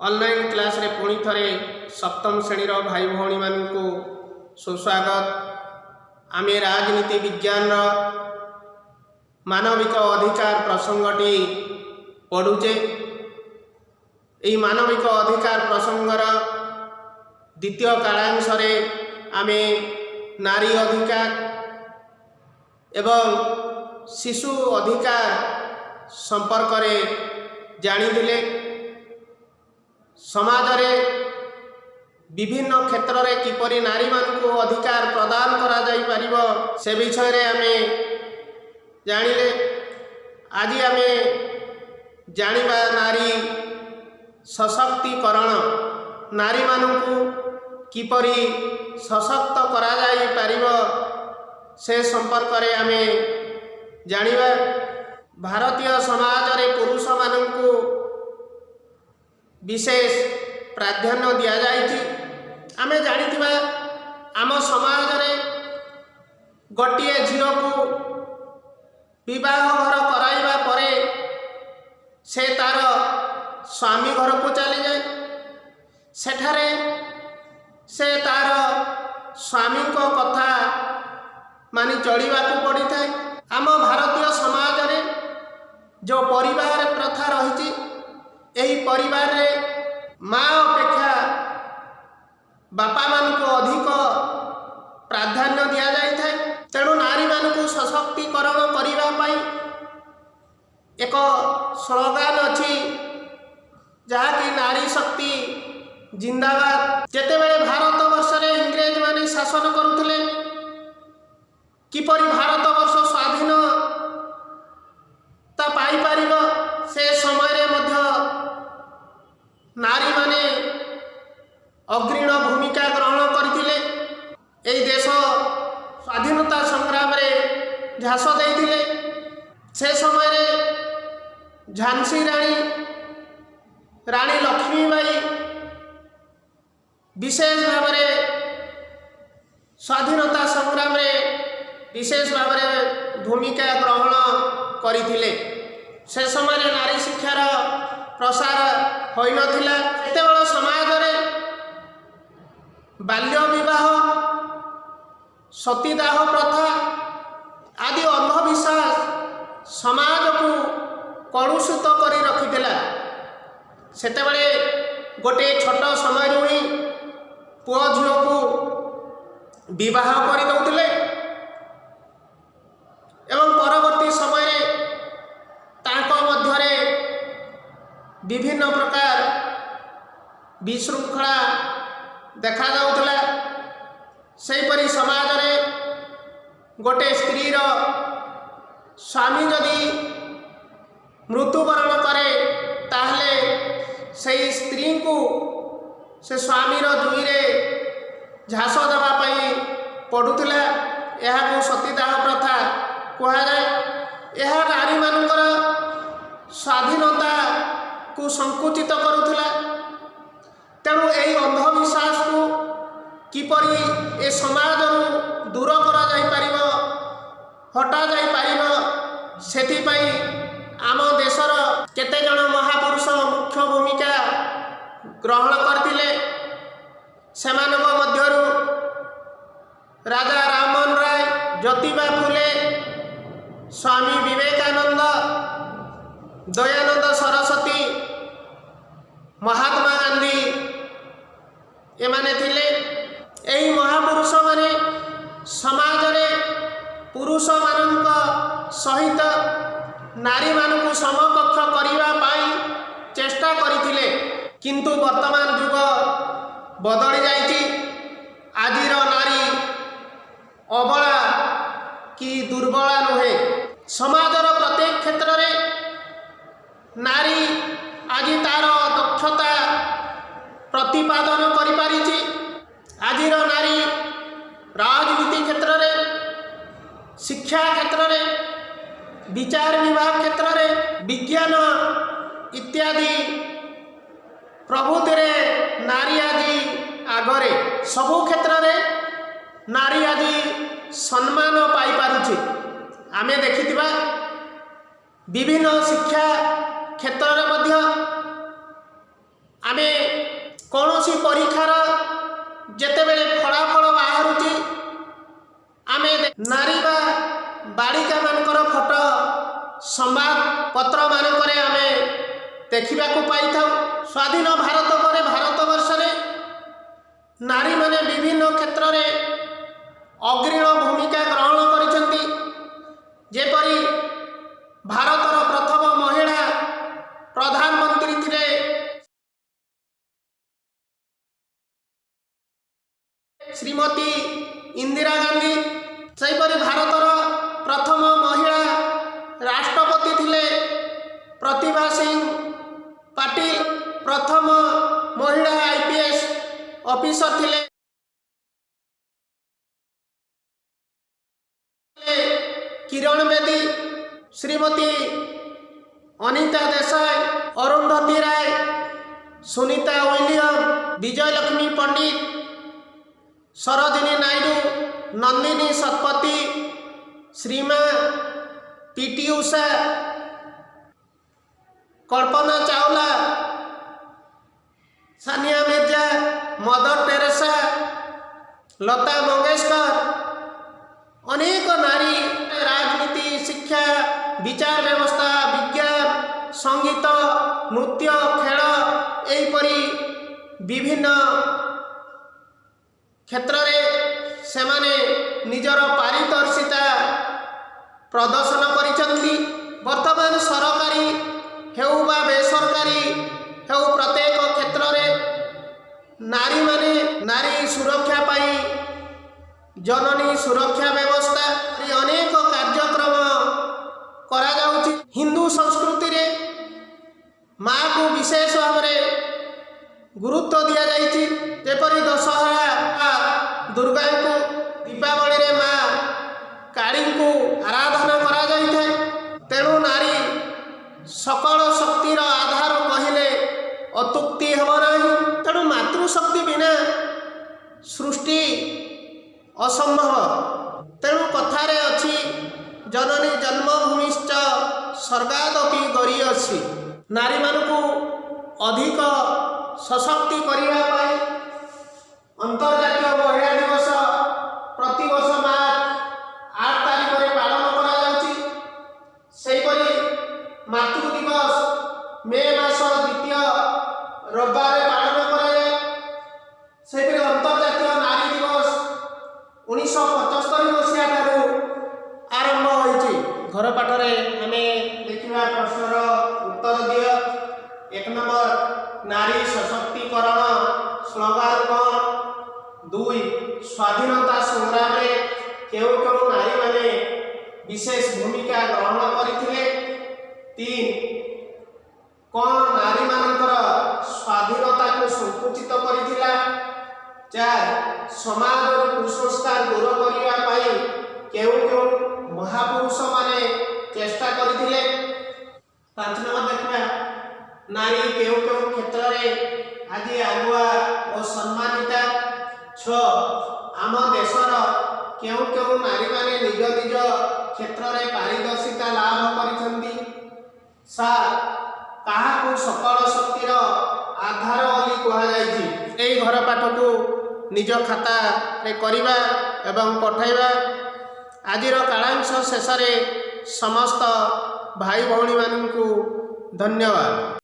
Online କ୍ଲାସ୍ରେ ପୁଣି ଥରେ ସପ୍ତମ ଶ୍ରେଣୀର ଭାଇ ଭଉଣୀମାନଙ୍କୁ ସୁସ୍ୱାଗତ। ଆମେ ରାଜନୀତି ବିଜ୍ଞାନର ମାନବିକ ଅଧିକାର ପ୍ରସଙ୍ଗଟି ପଢ଼ୁଛେ। ଏହି ମାନବିକ ଅଧିକାର ପ୍ରସଙ୍ଗର ଦ୍ୱିତୀୟ କାଳାଂଶରେ ଆମେ ନାରୀ ଅଧିକାର ଏବଂ ଶିଶୁ ଅଧିକାର ସମ୍ପର୍କରେ ଜାଣିଥିଲେ। ସମାଜରେ ବିଭିନ୍ନ କ୍ଷେତ୍ରରେ କିପରି ନାରୀମାନଙ୍କୁ ଅଧିକାର ପ୍ରଦାନ କରାଯାଇପାରିବ, ସେ ବିଷୟରେ ଆମେ ଜାଣିଲେ। ଆଜି ଆମେ ଜାଣିବା ନାରୀ ସଶକ୍ତିକରଣ। ନାରୀମାନଙ୍କୁ କିପରି ସଶକ୍ତ କରାଯାଇପାରିବ, ସେ ସମ୍ପର୍କରେ ଆମେ ଜାଣିବା। ଭାରତୀୟ ସମାଜରେ ପୁରୁଷମାନଙ୍କୁ ବିଶେଷ ପ୍ରାଧାନ୍ୟ ଦିଆଯାଇଛି। ଆମେ ଜାଣିଥିବା, ଆମ ସମାଜରେ ଗୋଟିଏ ଝିଅକୁ ବିବାହ ଘର କରାଇବା ପରେ ସେ ତାର ସ୍ୱାମୀ ଘରକୁ ଚାଲିଯାଏ। ସେଠାରେ ସେ ତାର ସ୍ୱାମୀଙ୍କ କଥା ମାନି ଚଳିବାକୁ ପଡ଼ିଥାଏ। ଆମ ଭାରତୀୟ ସମାଜରେ ଯେଉଁ ପରିବାର ପ୍ରଥା ରହିଛି, ଏହି ପରିବାରରେ ମା ଅପେକ୍ଷା ବାପାମାନଙ୍କୁ ଅଧିକ ପ୍ରାଧାନ୍ୟ ଦିଆଯାଇଥାଏ। ତେଣୁ ନାରୀମାନଙ୍କୁ ସଶକ୍ତିକରଣ କରିବା ପାଇଁ ଏକ ସ୍ଲୋଗାନ ଅଛି, ଯାହାକି "ନାରୀ ଶକ୍ତି ଜିନ୍ଦାବାଦ"। ଯେତେବେଳେ ଭାରତ ବର୍ଷରେ ଇଂରେଜମାନେ ଶାସନ କରୁଥିଲେ, କିପରି ଭାରତବର୍ଷ ସ୍ୱାଧୀନତା ପାଇପାରିବ, ସେ ସମୟରେ ମଧ୍ୟ ନାରୀମାନେ ଅଗ୍ରଣୀ ଭୂମିକା ଗ୍ରହଣ କରିଥିଲେ। ଏହି ଦେଶ ସ୍ୱାଧୀନତା ସଂଗ୍ରାମରେ ଝାସ ଦେଇଥିଲେ। ସେ ସମୟରେ ଝାନ୍ସୀ ରାଣୀ, ରାଣୀ ଲକ୍ଷ୍ମୀବାଇ ବିଶେଷ ଭାବରେ ସ୍ୱାଧୀନତା ସଂଗ୍ରାମରେ ବିଶେଷ ଭାବରେ ଭୂମିକା ଗ୍ରହଣ କରିଥିଲେ। ସେ ସମୟରେ ନାରୀ ଶିକ୍ଷାର ପ୍ରସାର ହୋଇନଥିଲା। ସେତେବେଳେ ସମାଜରେ ବାଲ୍ୟ ବିବାହ, ସତୀଦାହ ପ୍ରଥା ଆଦି ଅନ୍ଧବିଶ୍ୱାସ ସମାଜକୁ କଳୁଷିତ କରି ରଖିଥିଲା। ସେତେବେଳେ ଗୋଟିଏ ଛୋଟ ସମୟରୁ ହିଁ ପୁଅ ଝିଅକୁ ବିବାହ କରିଦେଉଥିଲେ ଏବଂ ପରବର୍ତ୍ତୀ ସମୟରେ ତାଙ୍କ ମଧ୍ୟରେ ବିଭିନ୍ନ ପ୍ରକାର ବିଶୃଙ୍ଖଳା ଦେଖାଯାଉଥିଲା। ସେହିପରି ସମାଜରେ ଗୋଟେ ସ୍ତ୍ରୀର ସ୍ୱାମୀ ଯଦି ମୃତ୍ୟୁବରଣ କରେ, ତାହେଲେ ସେଇ ସ୍ତ୍ରୀଙ୍କୁ ସେ ସ୍ୱାମୀର ଜୁଇରେ ଝାସ ଦେବା ପାଇଁ ପଡ଼ୁଥିଲା। ଏହାକୁ ସତୀଦାହ ପ୍ରଥା କୁହାଯାଏ। ଏହା ନାରୀମାନଙ୍କର ସ୍ୱାଧୀନତାକୁ ସଂକୁଚିତ କରୁଥିଲା। ତେଣୁ ଏହି ଅନ୍ଧବିଶ୍ୱାସକୁ କିପରି ଏ ସମାଜରୁ ଦୂର କରାଯାଇପାରିବ, ହଟାଯାଇପାରିବ, ସେଥିପାଇଁ ଆମ ଦେଶର କେତେଜଣ ମହାପୁରୁଷ ମୁଖ୍ୟ ଭୂମିକା ଗ୍ରହଣ କରିଥିଲେ। ସେମାନଙ୍କ ମଧ୍ୟରୁ ରାଜା ରାମମୋହନ ରାୟ, ଜ୍ୟୋତିବା ଫୁଲେ, ସ୍ୱାମୀ ବିବେକାନନ୍ଦ, ଦୟାନନ୍ଦ ସରସ୍ୱତୀ, ମହାତ୍ମା ଗାନ୍ଧୀ ଏମାନେ ଥିଲେ। ଏହି ମହାପୁରୁଷମାନେ ସମାଜରେ ପୁରୁଷମାନଙ୍କ ସହିତ ନାରୀମାନଙ୍କୁ ସମକକ୍ଷ କରିବା ପାଇଁ ଚେଷ୍ଟା କରିଥିଲେ। କିନ୍ତୁ ବର୍ତ୍ତମାନ ଯୁଗ ବଦଳି ଯାଇଛି। ଆଜିର ନାରୀ ଅବଳା କି ଦୁର୍ବଳା ନୁହେଁ। ସମାଜର ପ୍ରତ୍ୟେକ କ୍ଷେତ୍ରରେ ନାରୀ ଆଜି ତାର ଦକ୍ଷତା ପ୍ରତିପାଦନ କରିପାରିଛି। ଆଜିର ନାରୀ ରାଜନୀତି କ୍ଷେତ୍ରରେ, ଶିକ୍ଷା କ୍ଷେତ୍ରରେ, ବିଚାର ବିଭାଗ କ୍ଷେତ୍ରରେ, ବିଜ୍ଞାନ ଇତ୍ୟାଦି ପ୍ରଭୃତିରେ ନାରୀ ଆଜି ଆଗରେ। ସବୁ କ୍ଷେତ୍ରରେ ନାରୀ ଆଜି ସମ୍ମାନ ପାଇପାରୁଛି। ଆମେ ଦେଖିଥିବା, ବିଭିନ୍ନ ଶିକ୍ଷା କ୍ଷେତ୍ରରେ ମଧ୍ୟ ଆମେ କୌଣସି ପରୀକ୍ଷାର ଯେତେବେଳେ ଫଳାଫଳ ବାହାରୁଛି, ଆମେ ନାରୀ ବା ବାଳିକାମାନଙ୍କର ଫଟୋ ସମ୍ବାଦ ପତ୍ରମାନଙ୍କରେ ଆମେ ଦେଖିବାକୁ ପାଇଥାଉ। ସ୍ୱାଧୀନ ଭାରତ ପରେ ଭାରତବର୍ଷରେ ନାରୀମାନେ ବିଭିନ୍ନ କ୍ଷେତ୍ରରେ ଅଗ୍ରଣୀ ଭୂମିକା ଗ୍ରହଣ କରିଛନ୍ତି। ଯେପରି ଭାରତର ପ୍ରଥମ ମହିଳା ପ୍ରଧାନମନ୍ତ୍ରୀ ଥିଲେ ଶ୍ରୀମତୀ ଇନ୍ଦିରା ଗାନ୍ଧୀ। ସେହିପରି ଭାରତର ପ୍ରଥମ ମହିଳା ରାଷ୍ଟ୍ରପତି ଥିଲେ ପ୍ରତିଭା ସିଂ ପାଟିଲ। ପ୍ରଥମ ମହିଳା ଆଇପିଏସ୍ ଅଫିସର ଥିଲେ କିରଣ ବେଦୀ। ଶ୍ରୀମତୀ ଅନିତା ଦେଶାଇ, ଅରୁନ୍ଧତୀ ରାୟ, ସୁନିତା ୱିଲିୟମ, ବିଜୟଲକ୍ଷ୍ମୀ ପଣ୍ଡିତ, ସରୋଜିନୀ ନାଇଡୁ, ନନ୍ଦିନୀ ଶତପଥୀ, ଶ୍ରୀମା ପିଟି ଉଷା, କଳ୍ପନା ଚାୱଲା, ସାନିଆ ମିର୍ଜା, ମଦର ଟେରେସା, ଲତା ମଙ୍ଗେଶକର, ଅନେକ ନାରୀ ରାଜନୀତି, ଶିକ୍ଷା, ବିଚାର ବ୍ୟବସ୍ଥା, ବିଜ୍ଞାନ, ସଙ୍ଗୀତ, ନୃତ୍ୟ, ଖେଳ ଏହିପରି ବିଭିନ୍ନ କ୍ଷେତ୍ରରେ ସେମାନେ ନିଜର ପାରିଦର୍ଶିତା ପ୍ରଦର୍ଶନ କରିଛନ୍ତି। ବର୍ତ୍ତମାନ ସରକାରୀ ହେଉ ବା ବେସରକାରୀ ହେଉ, ପ୍ରତ୍ୟେକ କ୍ଷେତ୍ରରେ ନାରୀମାନେ ନାରୀ ସୁରକ୍ଷା ପାଇଁ ଜନନୀ ସୁରକ୍ଷା ବ୍ୟବସ୍ଥା ପରି ଅନେକ କାର୍ଯ୍ୟକ୍ରମ କରାଯାଉଛି। ହିନ୍ଦୁ ସଂସ୍କୃତିରେ ମାକୁ ବିଶେଷ ଭାବରେ ଗୁରୁତ୍ୱ ଦିଆଯାଇଛି। ଯେପରି ଦଶହରା ଦୁର୍ଗାଙ୍କୁ, ଦୀପାବଳିରେ ମା କାଳୀଙ୍କୁ ଆରାଧନା କରାଯାଇଥାଏ। ତେଣୁ ନାରୀ ସକଳ ଶକ୍ତିର ଆଧାର କହିଲେ ଅତ୍ୟୁକ୍ତି ହେବ ନାହିଁ। ତେଣୁ ମାତୃଶକ୍ତି ବିନା ସୃଷ୍ଟି ଅସମ୍ଭବ। ତେଣୁ କଥାରେ ଅଛି, ଜନନୀ ଜନ୍ମଭୂମିଶ୍ଚ ସ୍ୱର୍ଗାଦପି ଗରୀୟସୀ। ନାରୀମାନଙ୍କୁ ଅଧିକ ସଶକ୍ତି କରିବା ପାଇଁ ଅନ୍ତର୍ଜାତୀୟ ମହିଳା ଦିବସ ପ୍ରତିବର୍ଷ ମାର୍ଚ୍ଚ 8 ତାରିଖରେ ପାଳନ କରାଯାଉଛି। ସେହିପରି ମାତୃ ଦିବସ ମେ ମାସ ଦ୍ୱିତୀୟ ରବିବାରରେ ପାଳନ କରାଯାଏ। ସେହିପରି ଅନ୍ତର୍ଜାତୀୟ ନାରୀ ଦିବସ 1975 ମସିହା ଠାରୁ ଆରମ୍ଭ ହୋଇଛି। ଘର ପାଠରେ ଆମେ ଦେଖିବା, ପ୍ରଶ୍ନର ଉତ୍ତର ଦିଅ। 1 ନମ୍ବର, ନାରୀ ସଶକ୍ତିକରଣ ସ୍ଲୋଗାନ କ'ଣ? 2, ସ୍ୱାଧୀନତା ସଂଗ୍ରାମରେ କେଉଁ କେଉଁ ନାରୀମାନେ ବିଶେଷ ଭୂମିକା ଗ୍ରହଣ କରିଥିଲେ? 3, କ'ଣ ନାରୀମାନଙ୍କର ସ୍ୱାଧୀନତାକୁ ସଂକୁଚିତ କରିଥିଲା? 4, ସମାଜରୁ କୁସଂସ୍କାର ଦୂର କରିବା ପାଇଁ କେଉଁ କେଉଁ ମହାପୁରୁଷମାନେ ଚେଷ୍ଟା କରିଥିଲେ? 5 ନମ୍ବର ଦେଖିବା, ନାରୀ କେଉଁ କେଉଁ କ୍ଷେତ୍ରରେ ଆଜି ଆଗୁଆ ଓ ସମ୍ମାନିତା? 6, ଆମ ଦେଶର କେଉଁ କେଉଁ ନାରୀମାନେ ନିଜ ନିଜ କ୍ଷେତ୍ରରେ ପାରିଦର୍ଶିତା ଲାଭ କରିଛନ୍ତି? 7, କାହାକୁ ସକଳ ଶକ୍ତିର ଆଧାର ବୋଲି କୁହାଯାଇଛି? ଏହି ଘର ପାଠକୁ ନିଜ ଖାତାରେ କରିବା ଏବଂ ପଠାଇବା। ଆଜିର କାଳାଂଶ ଶେଷରେ ସମସ୍ତ ଭାଇ ଭଉଣୀମାନଙ୍କୁ ଧନ୍ୟବାଦ।